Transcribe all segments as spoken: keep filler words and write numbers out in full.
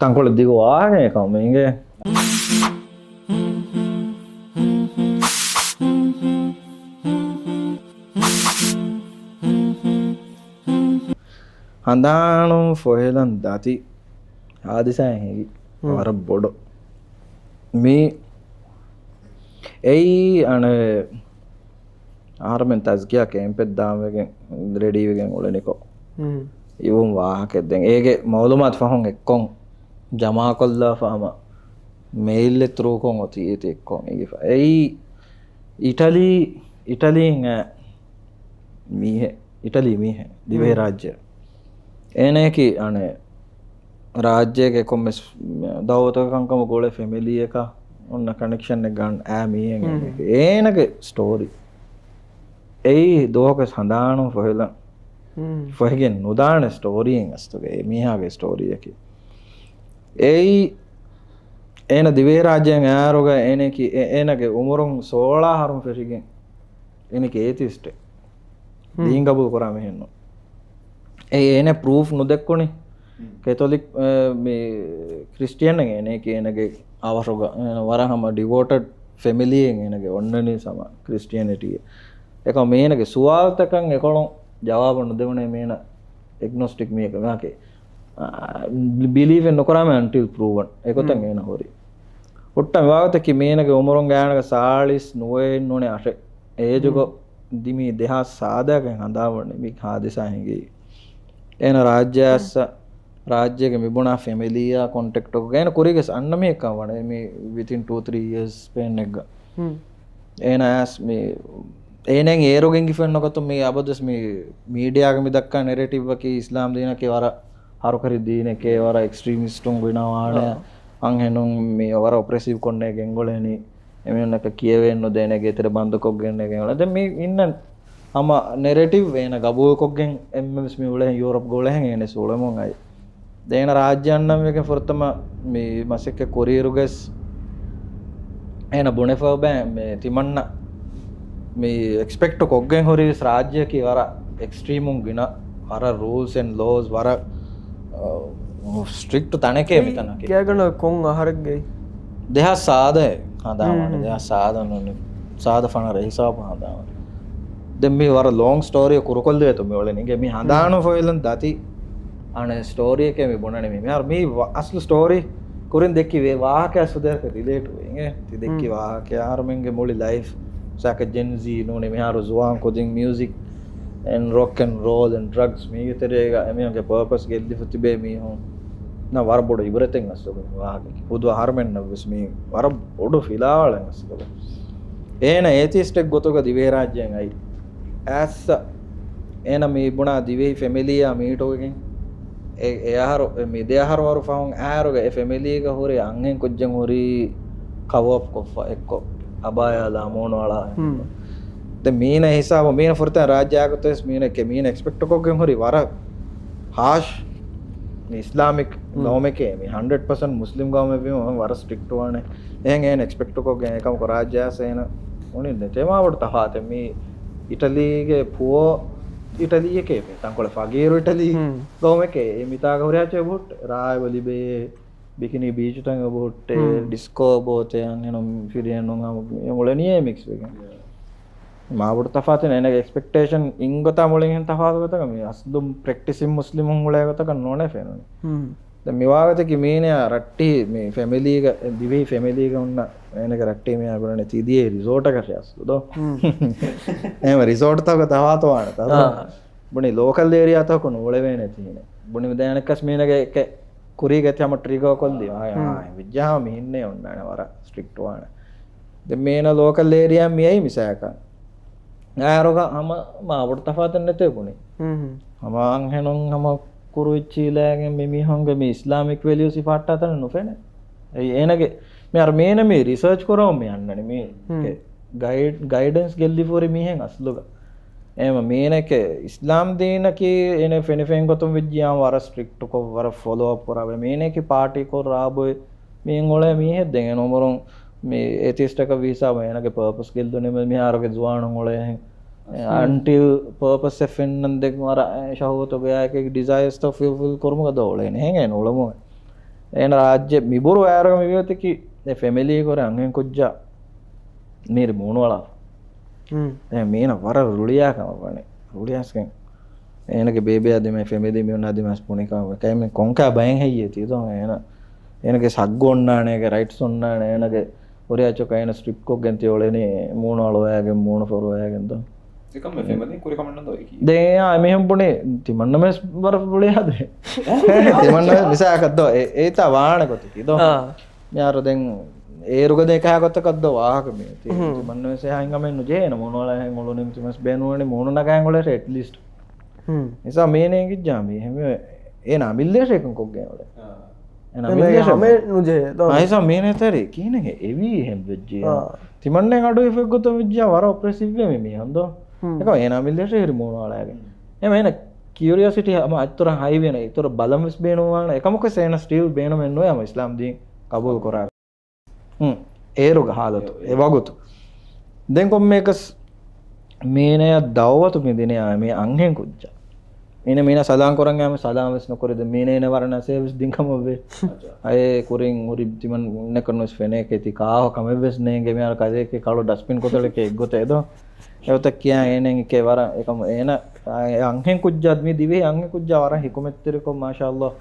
ތަންކޮޅެއް ދިގު ވާހަކައެއް ކަމަށް އިނގޭ. ހަނދާނުން ފޮހެލަން ދަތި ހާދިސާއެއް ހިނގި. ހުން. ވަރަށް ބޮޑު. މީ އެއީ އަނެއް އަހަރުމެން ތަޒްކިޔާ ކޭމްޕެއް ދާންވެގެން ރެޑީވެގެން އުޅެނިކޮށް، ހުން. އިވުން ވާހަކައެއް ދެން. އޭގެ މައުލޫމާތު ފަހުން އެއްކޮން ޖަމާކޮށްލާފަ ހަމަ މެއިލްއެއް ތްރޫކޮށް އޮތީ އޭތި އެއްކޮން އިގިފަ. އެއީ އިޓަލީ، އިޓަލީން އައި މީހެއް، އިޓަލީ މީހެއް، ދިވެހި ހުން. ރާއްޖެ. އޭނަޔަކީ އަނެއް ރާއްޖޭގެ ކޮންމެސް ދައުލަތަކަށް ކަންކަމަށް ގުޅޭ ފެމިލީއަކާ އޮންނަ ކަނެކްޝަންއެއް ގަން އާ މީހެއް ހުން. އޭނަޔަކީ. އޭނަގެ ސްޓޯރީ. އެއީ ދުވަހަކުވެސް ހަނދާނުން ފޮހެލަން، ހުން. ފޮހެގެން ނުދާނެ ސްޓޯރީއެއް އަސްލުގަ އެ މީހާގެ ސްޓޯރީއަކީ. އެއީ އޭނަ ދިވެހިރާއްޖޭން އައިއިރުގަ އޭނަޔަކީ އެ-، އޭނަގެ އުމުރުން ސޯޅަ އަހަރުން ފެށިގެން އޭނަޔަކީ އޭތިއިސްޓެއް. ހުން. ދީން ގަބޫލު ކުރާ މީހެއްނު. އެ އޭނަ ޕްރޫފް ނުދެއްކުނި. ހުން. ކެތޮލިކް، އެ، މި ކްރިސްޓިއަނެއް އޭނަޔަކީ އޭނަގެ އަވަށުގަ، އޭނަ ވަރަށް ހަމަ ޑިވޯޓެޑް ފެމިލީއެއް އޭނަގެ އޮންނަނީ ސަމަ ކްރިސްޓިއަނިޓީ. އެކަމް މީނަގެ ސުވާލުތަކަށް އެކޮޅުން ޖަވާބު ނުދެވުނޭ މީނަ އެގްނޮސްޓިކް މީހަކަށް ވާކެ. އާ، ބިލީވެއް ނުކުރާމެ އަންޓިލް ޕްރޫވަން. އެގޮތަށް ހުން. އޭނަ ހުރި. ހުއްޓަން ވާގޮތަކީ މީނަގެ އުމުރުން ގާނަގަ ސާޅީސް ނުވައެއް ނޫނެ އަށެއް. އޭޖުގަ ހުން. ދިމީ ދެހާސް ސާދައިގެ ހަނދާންވަނީ މި ހާދިސާ ހިނގި. އޭނަ ރާއްޖެ އައްސަ، ރާއްޖޭގެ މިބުނާ ފެމިލީއާ ކޮންޓެކްޓް ކޮށްގެން އޭނަ ކުރީގެސް އަންނަ މީހެއްކަން ވަނީ މި ވިތިން ޓޫ ތްރީ އިޔާސް ސްޕޭންއެއްގަ. ހުން. އޭނަ އައިސް މި، އޭނައިން އޭރުގެ އިނގިފެން ނުގަތު މި އަބަދުވެސް މި މީޑިއާގަ މި ދައްކާ ނެރޭޓިވްއަކީ އިސްލާމް ދީނަކީ ވަރަށް ހަރުކަށި ދީނެކޭ، ވަރަށް އެކްސްޓްރީމިސްޓުން ގިނަވާނެ، އާ. އަންހެނުން މި ވަރަށް އޮޕްރެސިވް ކޮށްނޭ ގެންގުޅޭނީ، އެމީހުންނަކަށް ކިޔެވޭން ނުދޭނެ، ގޭތެރެ ބަންދުކޮށްގެންނޭ ގެންގުޅޭ. ދެން މި އިންނަ ހަމަ ނެރޭޓިވް އޭނަ ގަބޫލުކޮށްގެން އެންމެވެސް މި އުޅެހެން ޔޫރަޕްގަ އުޅެހެން އޭނަ އުޅެމުން އައި. ދެން އޭނަ ރާއްޖެ އަންނަން ވެގެން ފުރަތަމަ މި މަސައްކަތް ކުރިއިރުގަސް އޭނަ ބުނެފަ ބޭ މި ތިމަންނަ މި އެކްސްޕެކްޓް ކޮށްގެން ހުރިވެސް ރާއްޖެއަކީ ވަރަށް އެކްސްޓްރީމުން ގިނަ، ވަރަށް ރޫލްސް އެންޑް ލޯސް، ވަރަށް، އަ، ސްޓްރިކްޓް ތަނެކޭ މިތަނަކީ. ގޭގަނޑަކަށް ކޮން އަހަރެއްގައި؟ ދެހާސް ސާދައެއް ހަނދާންވަނީ، ހުން. ދެހާސް ސާދަ ނޫނީ، ސާދަ ފަނަރަ ހިސާބު ހަނދާންވަނީ. ދެން މި ވަރަށް ލޯންގް ސްޓޯރީއެއް ކުރުކޮށްލެވޭތޯ މި އުޅެނީ. އިނގޭ މި ހަނދާނު ހުން. ފޮއިލަން ދަތި އަނެއް ސްޓޯރީއެކޭ މި ބުނަނީ މި. މިހާރު މީ ވަ-، އަސްލު ސްޓޯރީ ކުރިން ދެއްކި ވެ-، ވާހަކަ އަސްލު ދޭރަކަށް ރިލޭޓް ވޭ. އިނގޭ ތި ދެއްކި ހުން. ވާހަކަ އަހަރުމެންގެ މުޅި ލައިފް ސާކަ ޖެންޒީ ނޫނީ މިހާރު ޒުވާން ކުދިން މިއުޒިކް އެންޑް ރޮކް އެންޑް ރޯލް އެންޑް ޑްރަގްސް މީގެ ތެރޭގަ އެމީހުންގެ ޕާޕަސް ގެއްލިފަ ތިބޭ މީހުން ނަ ވަރަށް ބޮޑު އިބްރަތެއް އަސްލުގެ މި ވާހަކަ. ހުދު އަހަރުމެންނަށް ވެސް މީ ވަރަށް ބޮޑު ފިލާވަޅެއް އަސްލުގެ. އޭނަ އޭތިއިސްޓެއް ގޮތުގަ ދިވެހިރާއްޖޭން އައި. އައިސް އޭނަ މި ބުނާ ދިވެހި ފެމިލީއާ މީޓުވެގެން އެ، އެ އަހަރު، އެ މި ދެ އަހަރު ވަރު ފަހުން އަހަރުގަ އެ ފެމިލީގަ ހުރި އަންހެން ކުއްޖެއް ހުރީ ކަވަރ އަޕް ކޮށްފަ އެއްކޮށް އަބާޔާލާ މޫނު އަޅާ. ހުން. ދެން މީނަ ހިސާބު މީނަ ފުރަތަމަ ރާއްޖެ އާގޮތަސް މީނަ ކެ-، މީނަ އެކްސްޕެކްޓް ކޮށްގެން ހުރި ވަރަށް ހާޝް މި އިސްލާމިކް ހުން. ގައުމެކޭ މި ހަންޑްރެޑް ޕަސެންޓް މުސްލިމް ގައުމެއް ވީމަ ވަރަށް ސްޓްރިކްޓް ވާނެ. އެހެން އޭނަ އެކްސްޕެކްޓް ކޮށްގެން އެކަމަކު ރާއްޖެ އައިސް އޭނަ އުނި ނެތޭ މާ ބޮޑު ތަފާތެއް މީ އިޓަލީގެ ޕުއޯ އިޓަލީއެކޭ މި ތަންކޮޅެއް ފަގީރު އިޓަލީ ހުން. ގައުމެކޭ އެ މިތާގަ ހުރިހާ އެއްޗެއް އެބަހުއްޓޭ. ރާއެއް އެބަ ލިބޭ، ބިކިނީ ބީޗުތައް އެބަހުއްޓޭ، ހުން. ޑިސްކޯ އެބައޮތޭ، އަންހެނުން ފިރިހެނުން ހަމަ އެ އުޅެނީ މިކްސް ވެގެން. މާބޮޑު ތަފާތެއް ނެތް. އޭނަގެ އެކްސްޕެކްޓޭޝަން އިން ގޮތާ މުޅިން ހެން ތަފާތު ގޮތަކަށް މި އަސްލު ޕްރެކްޓިސިން މުސްލިމުން އުޅޭ ގޮތަކަށް ނޫނޭ ފެނުނީ. ހުން. ދެން މިވާގޮތަކީ މީނަޔާ ރައްޓި މި ފެމިލީގަ، ދިވެހި ފެމިލީގަ ހުންނަ އޭނަގެ ރައްޓި މިޔާ ބުނަނީ ތި ދިޔައީ ރިސޯޓަކަށޭ އަސްލު ދޯ؟ ހުން. އެހެން ރިސޯޓްތަކުގަ ތަފާތުވާނެ ތަ-، އާ. ބުނި ލޯކަލް އޭރިއާތަކު ނޫޅެވޭނެ ތީނެ. ބުނި ދެން އަނެއްކަސް މީނަގެ ކުރީގެ ތި ހަމަ ޓްރިގަރ ކޮށްލީ. އާ، ހުން. އާ، ވިއްޖާ މިހިންނޭ އޮންނާނެ ވަރަށް ސްޓްރިކްޓް ވާނެ. ދެން މީނަ ލޯކަލް އޭރިއާ މިއައީ މިސާކަށް. އާރުގަ ހަމަ މާބޮޑު ތަފާތެއް ނެތޭ ބުނި. ހުން. ހަމަ އަންހެނުން ހަމަ ކުރުއިއްޗިލައިގެން މި މީހުންގެ މި އިސްލާމިކް ވެލިއުސް ހިފަހައްޓާ ތަނެއް ނުފެނޭ. އެއީ އޭނަގެ މި އަރ މީނަ މި ރިސާޗް ކުރަމުން މި އަންނަނީ މީ ހުން. ގައިޑް، ގައިޑެންސް ގެއްލިފަ ހުރި މީހެއް އަސްލުގަ. އެހެންވީމަ މީނަކެ އިސްލާމް ދީނަކީ އޭނަ ފެނިފެން ގޮތުން ވެއްޖިޔާ ވަރަށް ސްޓްރިކްޓްކޮށް، ވަރަށް ފޮލޯ އަޕް ކުރާ މީނަކީ ޕާޓީކޮށް ރާބޮއި މީން އުޅޭ މީހެއް ދެން އެން އުމުރުން މި އޭތިއިސްޓަކަށް ވީސާ އޭނަގެ ޕާޕަސް ގެއްލުނީމަ މިހާރުގެ ޒުވާނުން އުޅޭހެން. އަންޓިލް ޕާޕަސް އެއް ފެންނަން ދެން ވަރަށް ޝަހުވަތުގެ އާއެކެއް ޑިޒަޔަސްތައް ފުލްފިލް ކުރުމުގަ ދޯ އުޅޭނެ. ހެނގޭނެ އުޅެމުން. އޭނަ ރާއްޖެ މިބުރު ވާއިރުގަ މި ވިއޮތަކީ އެ ފެމިލީ ކުރެ އަންހެން ކުއްޖާ މީރި މޫނުއަޅާފަ. ހުން. ދެން މީނަ ވަރަށް ރުޅިއާ ކަމަށް ވަނީ. ރުޅިއަސްގެން އޭނަގެ ބޭބެއާ ދިމާ ފެމިލީ މީހުންނާ ދިމާ ބުނި ކަމަށް ވެ. ކައިމެން ކޮންކާ ބައެއް ހެއްޔޭ ތީ ދޯ؟ އޭނަ، އޭނަގެ ހައްގު އޮންނާނެ، އޭގެ ރައިޓްސް އޮންނާނެ، އޭނަގެ ހުރިހާ އެއްޗަކަށް އޭނަ ސްޓްރިޕް ކޮށްގެން ތި އުޅެނީ މޫނު އަޅުވައިގެން، މޫނު ފޮރުވައިގެން ދޯ؟ އެކަމް ފެމިލީ ކުރި ކަމެއް ނަން ދޯ އެކީ. ދެން އެމީހުން ބުނި ތިމަންނަމެސް ވަރަށް ރުޅިއާ ދޭ. ތިމަންނަމެސް މިސާލަކަށް ދޯ، އެ-، އެއްތާ ވާނެ ގޮތަކީ ދޯ. އާ. މިހާރު ދެން އޭރުގަ ދޭ ކަހާ ގޮތަކަށް ދޯ ވާހަކަ މި. ތި-، ހުން. ތިމަންނަމެސް އެހާ ހިނގަމެއް ނުޖެހޭނެ މޫނު އަޅާހެން އުޅުނީ ތިމަސް ބޭނުންވަނީ މޫނު ނަގާހެން އުޅޭށޭ އެޓްލީސްޓް. ހުން. އެސާ މީނެ އެނގިއްޖާ މީ. އެހެންވެ، އޭނާ އަމިއްލައަށް އެކަން ކޮށްގެން އުޅޭ. އާ. އޭނާ އެންމެ އަމިއްލައަށް ހަމެއް ނުޖެހޭ، ދޯ. އާ، އެސާ މީނެ ތެރި ކީނެގެ އެވީ އެހެން ވެއްޖިއްޔާ. އާ. ތިމަންނެ އަޑު އިފެއްގޮތަށް ވެއްޖިއްޔާ ވަރަށް އޮޕްރެސިވް ވޭ މި މީހުން ދޯ. ހުން. އެކަމް އޭނާ އަމިއްލައަށް ހިރި މޫނު އަޅާގެން. އެމަ އޭނަ ކިއުރިއޮސިޓީ ހަމަ އަތުރަށް ހައިވޭނެ އިތުރަށް ބަލަން ވެސް ބޭނުންވާނެ. އެކަމަކު އޭނަ ސްޓިލް ބޭނުމެއް ނުވޭ ހަމަ އިސްލާމް ދީން ޤަބޫލު ކުރާ. ހުން. އޭރުގަ ހާލަތު. އެ ވަގުތު. ދެން ކޮންމެއަކަސް މީނަޔަށް ދައުވަތު މި ދިނިޔާ މި އަންހެން ކުއްޖާ. މީނަ، މީނަ ސަލާން ކުރަން އައިމެ ސަލާން ވެސް ނުކުރި. ދެން މީނަ އޭނަ ވަރަށް ނަސޭހަ ވެސް ދިން ކަމަށް ވޭ. އައޭ ކުރިން ހުރި ތިމަންނަކަށް ވެސް ފެނޭ ކޭ ތި ކާހަ ކަމެއް ވެސް ނޭނގެ މިހާރު ކަލޭކޭ ކަޅު ޑަސްބިން ކޮތަޅެކޭ އެއްގޮތަށް އެދޯ. އެގޮތަށް ކިޔާ އޭނަ އެކޭ ވަރަށް އެކަމު އޭނަ އަ-، އެ އަންހެން ކުއްޖާ މި ދިވެހި އަންހެން ކުއްޖާ ވަރަށް ހިކުމަތްތެރިކޮށް މާޝާﷲ.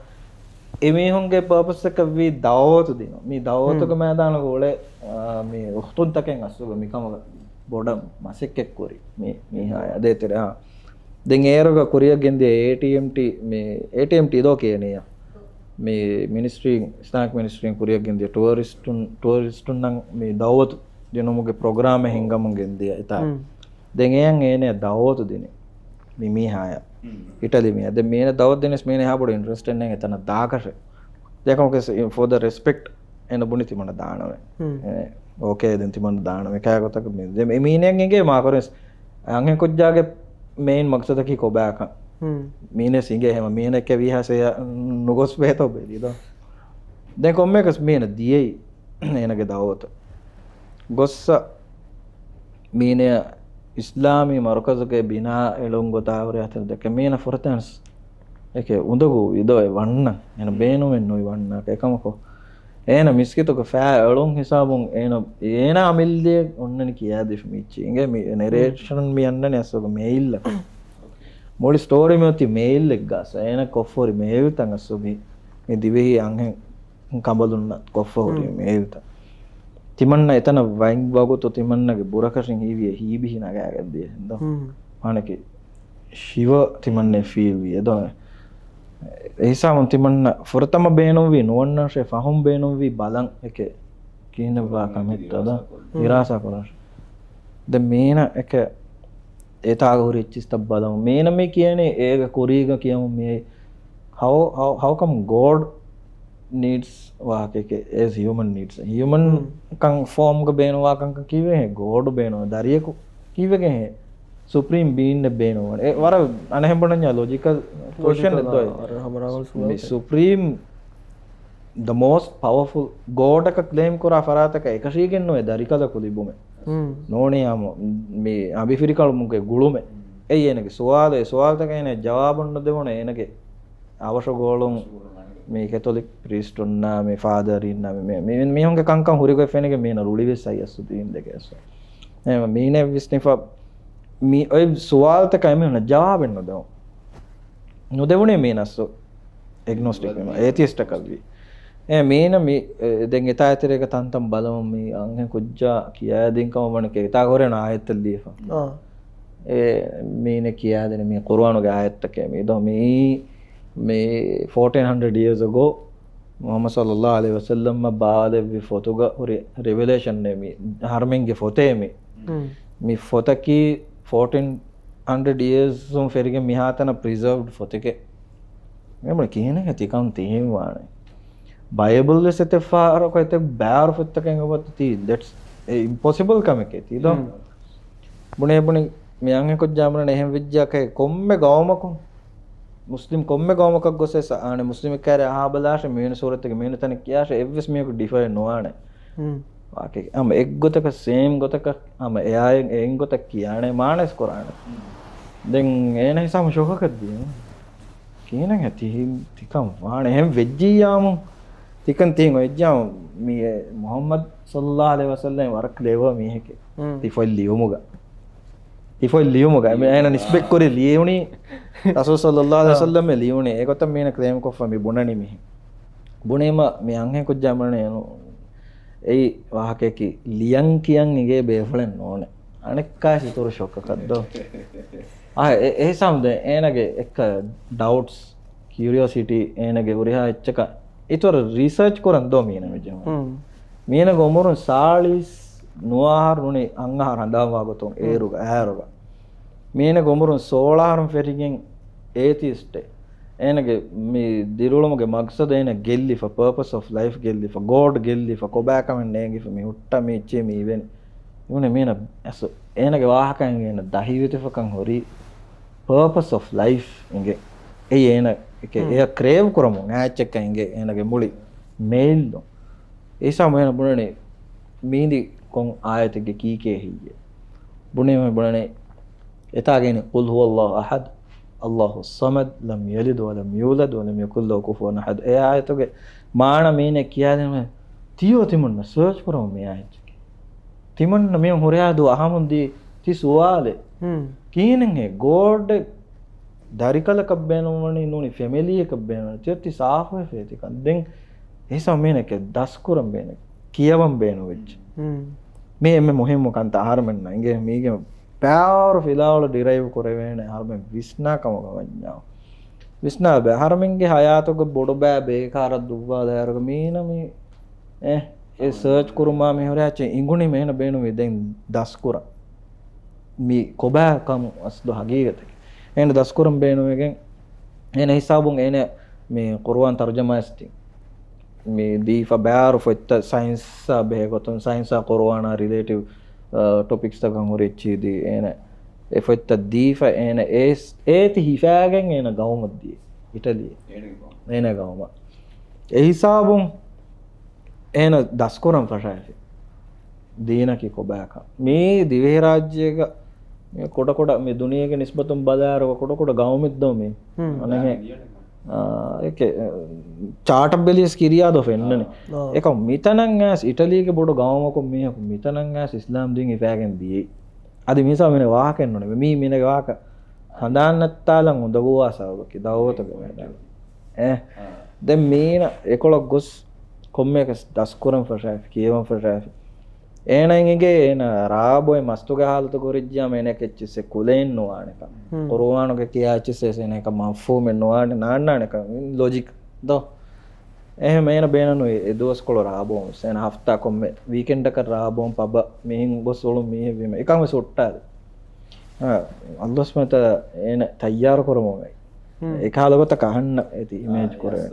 އެމީހުންގެ ޕާޕަސްއަކަށް ވީ ދައުވަތު ދިނުން. މި ދައުވަތުގެ ހުން. މައިދާނުގަ އުޅޭ، އާ، މި އުޚްތުންތަކެއް އަސްލުގަ މިކަމަށް ބޮޑަށް މަސައްކަތްކުރި މި މީހާޔާ ދޭތެރެ. އާ. ދެން އޭރުގަ ކުރިއަށް ގެންދިޔަ އޭޓީއެމްޓީ، މި އޭޓީއެމްޓީ ދޯ ކިޔަނީ. މި މިނިސްޓްރީ، އިސްލާމިކް މިނިސްޓްރީން ކުރިއަށް ގެންދިޔަ ޓުއަރިސްޓުން، ޓުއަރިސްޓުންނަށް މި ދައުވަތު ދިނުމުގެ ޕްރޮގްރާމެއް ހިންގަމުން ގެންދިޔަ އެތާ. ހުން. ދެން އޭނަ އޭނަ ދައުވަތު ދިނީ މި މީހާޔަށް. ހުން. އިޓަލީ މީހާ. ދެން މީނަ ދައުވަތު ދިނީސް މީނަ އެހާ ބޮޑު އިންޓްރެސްޓެއް ނެތް އެތަނަށް ދާކަށެއް. ދެކަމަކެސް for the respect އޭނަ ބުނި ތިމަންނަ ދާނަމޭ. ހުން. އޭ، އޯކޭ ދެން ތިމަންނަ ދާނަމޭ. ކާ ގޮތަކަށް މި-، ދެ-، މި މީނައަށް އެނގޭ މާކުރިންސް އަންހެން ކުއްޖާގެ މެއިން މަގްސަދަކީ ކޮބާކަން. ހުން. މީނަސް އިނގޭ ހެމަ މީނަކެ ވީހާސެޔަ ނުގޮސް ބޭތޯ ބެލި ދޯ. ދެން ކޮންމެއަކަސް މީނަ ދިޔައީ އޭނަގެ ދައުވަތު. ގޮއްސަ މީނަ އިސްލާމީ މަރުކަޒުގެ ބިނާ އެޅުން ގޮތާ ހުރި ހަތަރު ދެކެ މީނަ ފުރަތަމަސް އެކެ އުނދަގޫ ވިދޯ އެ ވަންނަ. އޭނަ ބޭނުމެއް ނުވި ވަންނަ. އެކަމަކު އޭނަ މިސްކިތުގެ ފައި އެޅުން ހިސާބުން އޭނަ، އޭނާ އަމިއްލައެއް އޮންނަނީ ކިޔާދީފަ މިއްޗި. އިނގޭ މި ނެރޭޝަން މި އަންނަނީ އަސްލުގަ މޭލްއަކަށް. މުޅި ސްޓޯރީ މިއޮތީ މޭލްއެއްގަ އަސް. އޭނަ ކޮށްފަ ހުރި މޭލްތައް އަސްލު މި، މި ދިވެހި އަންހެން ކަނބަލުންނަށް ކޮށްފަ ހުރި ހުން. މޭލްތައް. ތިމަންނަ އެތަނަށް ވައި ވަގުތު ތިމަންނަގެ ބުރަކަށިން ހީވި ހީބިހި ނަގާގެން ދިޔަ ހިނދު. ހުން. މާނަކީ ޝިވަ ތިމަންނެ ފީލް ވި އެދޯ. އެހިސާބުން ތިމަންނަ ފުރަތަމަ ބޭނުންވީ ނުވަންނަށޭ ފަހުން ބޭނުންވީ ބަލަން އެކެ ކިހިނެއްވާ ކަމެއްތަ ދޯ؟ ހުން. ދިރާސާ ކުރާށޭ. ދެން މީނަ އެކެ އެތާގަ ހުރި އެއްޗިސްތައް ބަލަމު. މީނަ މި ކިޔަނީ އޭގަ ކުރީގަ ކިޔަމުން މި ހައު، ހައު، ހައު ކަމް ގޯޑް ނީޑްސް ވާހަކައެކޭ އޭޒް ހިއުމަން ނީޑްސް. ހިއުމަން ހުން. ކަން ފޯމްގަ ބޭނުންވާ ކަންކަން ކީއްވެހޭ؟ ގޯޑު ބޭނުން. ދަރިޔަކު ކީއްވެގެންހޭ؟ ސުޕްރީމް ބީންއެއް ބޭނުންވާނެ. އެ ވަރަށް އަނެއްހެން ބުނަންޏާ ލޮޖިކަލް ކޮށެއް ނެއްދޯ. މި ސުޕްރީމް ދަ މޯސްޓް ޕަވަފުލް ގޯޑަކަށް ކްލޭމް ކުރާ ފަރާތަކަށް އެކަށީގެންނުވޭ ދަރިކަލަކު ލިބުމެއް. ހުން. ނޫނީ ހަމަ މި އަނބިފިރިކަޅުމުގެ ގުޅުމެއް. އެއީ އޭނަގެ ސުވާލު. އެ ސުވާލުތަކަށް އޭނަ ޖަވާބު ނުދެވުނު އޭނަގެ އަވަށު ގޯޅުން މި ކެތޮލިކް ޕްރީސްޓުންނާ، މި ފާދަރީންނާ، މި، މި، މި، މީހުންގެ ކަންކަން ހުރިގޮތް ފެނިގެން މީނަ ރުޅިވެސް އައި އަސްލު ދީން ދެކެ އަސްލު. އެ މީނަ ވިސްނިފަ މި އޮތް ސުވާލުތަކަށް އެމީހުންނަށް ޖަވާބެއް ނުދެވުނު. ނުދެވުނީ މީނަސް އެގްނޯސްޓިކް ވީމަ، އޭތިއިސްޓަކަށް ވީ. އެ މީނަ މި، އެ، ދެން އެތާ އެތެރޭގަ ތަންތަން ބަލަމުން މި އަންހެން ކުއްޖާ ކިޔާދިން ކަމަށް ވަނީ އެތާ ހުރެން އާޔަތްތައް ލިޔެފަ. އާ. އެ މީނަ ކިޔާދިން މި ޤުރުއާނުގެ އާޔަތްތަކެއް މީ ދޯ މީ، މި ފޯޓީން ހަންޑްރެޑް ޔިއަރސް އަގޯ މުޙައްމަދު ޞައްލައްލާހު ޢަލައިހި ވަސައްލަމަށް ބާވާލެއްވި ފޮތުގަ ހުރި ރެވެލޭޝަން މި ހަރަމެންގެ ފޮތޭ މި. މި ފޮތަކީ ފޯޓީން ހަންޑްރެޑް ޔިއަރސް އުން ފެރިގެން މިހާތަނަށް ޕްރިޒާވްޑް ފޮތެކޭ. މި ބުނި ކިހިނެއް ތިކަން ތިހެން ވާނެ. ބައިބަލް ވެސް އެތެއް ފަހަރަކު އެތެއް ބާރު ފޮތްތަކެއް އެބަތި ތީ. ދެޓްސް އެ އިމްޕޮސިބަލް ކަމެކޭ ތީ ދޯ. ބުނޭ ބުނި މި އަންހެން ކުއްޖާ ބުނަން އެހެން ވެއްޖާކައި ކޮންމެ ގައުމަކުން މުސްލިމް ކޮންމެ ގައުމަކަށް ގޮސް ވެސް އާނެ މުސްލިމެއް ކައިރި އަހާބަލާށެ މީނު ސޫރަތެއްގެ މީނު ތަނެއް ކިޔާށެ އެއްވެސް މީހަކު ޑިފަރެންޓް ނުވާނެ. ވާކެ ހަމަ އެއްގޮތަކަށް ސޭމް ގޮތަކަށް ހަމަ އެއާއެއް އެއްގޮތަށް ކިޔާނެ މާނަޔަސް ކުރާނެ. ދެން އޭނަ ހިސާބު ޝޮކަކަށް ދިޔަ. ކިހިނެއް ތި-، ތިކަން ވާނެ އެހެން ވެއްޖިއްޔާމު. ތިކަން ތިހިން އޮތްޖާ މި މުޙައްމަދު ޞައްލައްލާހު ޢަލައިހި ވަސައްލަމަ ވަރަށް ކްލެވާ މީހެކޭ. ތި ފޮތް ލިޔުމުގަ. ތި ފޮތް ލިޔުމުގަ. މި އޭނަ ނިސްބަތްކުރި ލިޔުނީ ރަސޫލު ޞައްލައްލާހު ޢަލައިހި ވަސައްލަމަ ލިޔުނީ. އެގޮތަށް މީނަ ކްލެއިމް ކޮށްފަ މި ބުނަނީ މިހެން. ބުނީމަ މި އަންހެން ކުއްޖާ ބުނަނީ އެއީ ވާހަކައަކީ ލިޔަން ކިޔަން އިނގޭ ބޭފުޅެއް ނޫނޭ. އަނެއްކާ އިތުރު ޝޮކަކަށް ދޯ. އާ، އެ-، އެހިސާބުން ދެން އޭނަގެ އެއްކަ ޑައުޓްސް، ކިއުރިއޯސިޓީ އޭނަގެ ހުރިހާ އެއްޗަކަށް އިތުރަށް ރީސާޗް ކުރަން ދޯ މީނަ މި ޖެހުން. މީނަގެ އުމުރުން ސާޅީސް ނުވަ އަހަރު ނޫނީ އަށް އަހަރު ހަނދާންވާ ގޮތުން އޭރުގަ އަހަރުގަ. މީނަގެ އުމުރުން ސޯޅަ އަހަރުން ފެށިގެން އޭތިއިސްޓެއް. އޭނަގެ މި ދިރިއުޅުމުގެ މަގްސަދު އޭނަ ގެއްލިފަ، ޕާޕަސް އޮފް ލައިފް ގެއްލިފަ، ގޯޑް ގެއްލިފަ، ކޮބާކަމެއް ނޭނގިފަ މި ހުއްޓާ މި އެއްޗެއް މި އިވެން. އިވުނެ މީނަ އަސް އޭނަގެ ވާހަކައިން އޭނަ ދަހިވެތިފަކަން ހުރީ ޕާޕަސް އޮފް ލައިފް އިނގެ. އެއީ އޭނަ އެކެ އެއަށް ކްރޭވް ކުރަމުން އާއްޗެއްކަ އިނގެ އޭނަގެ މުޅި މެއިލް ދޯ. އެހިސާބު އޭނަ ބުނަނީ މީނދި ކޮން އާޔަތެއްގެ ކީކޭ ހެއްޔޭ؟ ބުނީމަ ބުނަނީ އެތާގެނި قل هو الله أحد الله الصمد لم يلد ولم يولد ولم يكن له كفوا أحد. އެ އާޔަތުގެ މާނަ މީނެ ކިޔާދިނުމެ ތިޔޯ ތިމުންނަ ސާޗް ކުރަމު މި އާޔަތް. ތިމަންނަ މި ހުރިހާ ދުވަހު އަހަމުން ދީ ތި ސުވާލެއް. ކީނެއްހޭ ގޯޑެއް ދަރިކަލަކަށް ބޭނުންވަނީ ނޫނީ ފެމިލީއަކަށް ބޭނުން. ތިއޮތީ ސާފުވެފޭ ތިކަން. ދެން އެހިސާބު މީނެކެ ދަސްކުރަން ބޭނު، ކިޔަވަން ބޭނުންވެއްޖެ. މީ އެންމެ މުހިއްމު ކަންތައް އަހަރުމެންނަށް އިނގޭ މީގެ ބާވަރު ފިލާވަޅު ޑިރައިވް ކުރެވޭނެ އަހަރުމެން ވިސްނާ ކަމުގަ ވަންޏާ. ވިސްނާބެ އަހަރުމެންގެ ހަޔާތުގަ ބޮޑުބައި ބޭކާރަށް ދުއްވާލާއިރުގަ މީނަ މީ އެ، އެ ސާޗް ކުރުމާ މި ހުރިހާ އެއްޗެއް އިނގުނީމަ އޭނަ ބޭނުމީ ދެން ދަސްކުރަން. މި ކޮބާ ކަމު އަސްލު ހަގީގަތަކީ. އޭނަ ދަސްކުރަން ބޭނުމެގެން އޭނަ ހިސާބުން އޭނަ މި ޤުރުއާން ތަރުޖަމާ އެސްތި. މި ދީފަ ބާރު ފޮތްތައް ސައިންސާ ބެހޭ ގޮތުން ސައިންސާ ޤުރުއާނާ ރިލޭޓިވް، އަ، ޓޮޕިކްސްތަކަށް ހުރި އެއްޗިހި ދީ އޭނަ އެ ފޮތްތައް ދީފަ އޭނަ އޭސް އޭތި ހިފާގެން އޭނަ ގައުމަށް ދިޔަ އިޓަލީ. އޭނަގެ ގައުމަށް. އޭނަ ގައުމަށް. އެހިސާބުން އޭނަ ދަސްކުރަން ފަށާފި. ދީނަކީ ކޮބާކަން. މީ ދިވެހިރާއްޖޭގަ މި ކުޑަކުޑަ މި ދުނިޔޭގެ ނިސްބަތުން ބަލާއިރު ކުޑަކުޑަ ގައުމެއްދޯ މީ. އަނެހެ، އާ، އެކެ، ޗާޓަށް ބެލިޔަސް ކިރިޔާދޯ ފެންނަނީ. އެކަމް މިތަނަށް އައިސް އިޓަލީގެ ބޮޑު ގައުމަކުން މީހަކު މިތަނަށް އައިސް އިސްލާމް ދީން ހިފާގެން ދިޔައީ. އަދި މިސާ މިނެ ވާހަކައެއް ނޫނެ. މީ މިނެގެ ވާހަކަ ހަނދާންނައްތާލަން އުނދަގޫވާ ސަބަބަކީ ދައުވަތުގެ މޭދާން. އެ، ދެން މީނަ އެކޮޅަށް ގޮސް ކޮންމެއަކަސް ދަސްކުރަން ފަށާފި، ކިޔަވަން ފަށާފި. އޭނައަށް އެނގޭ އޭނަ ރާބޮއެ މަސްތުގެ ހާލަތު ކުރިއްޖިޔާމަ އޭނަ އެއްޗެއްސެއް ކުލައެއް ނުވާނެކަން. ޤުރުއާނުގެ ކިޔާ އެއްޗެއްސެއް އޭނަ އެކަން މަފްހޫމެއް ނުވާނެ، ނާންނާނެކަން ލޮޖިކް ދޯ. އެހެން އޭނަ ބޭނުން އެ ދުވަސްކޮޅު ރާބޯން އޭނަ ހަފްތާ ކޮންމެ ވީކެންޑަކަށް ރާބޯން ޕަބަށް މިހިން ގޮސް އުޅުން މީހެއް ވީމަ އެކަން ވެސް ހުއްޓާލި. އަ، އައްލާހު ސުބްޙާނަހު ވަތަޢާލާ އޭނަ ތައްޔާރު ކުރަމުން އެ ކަހަލަ ގޮތަކަށް އަހަންނަށް އޭތި އިމޭޖް ކުރެވެން.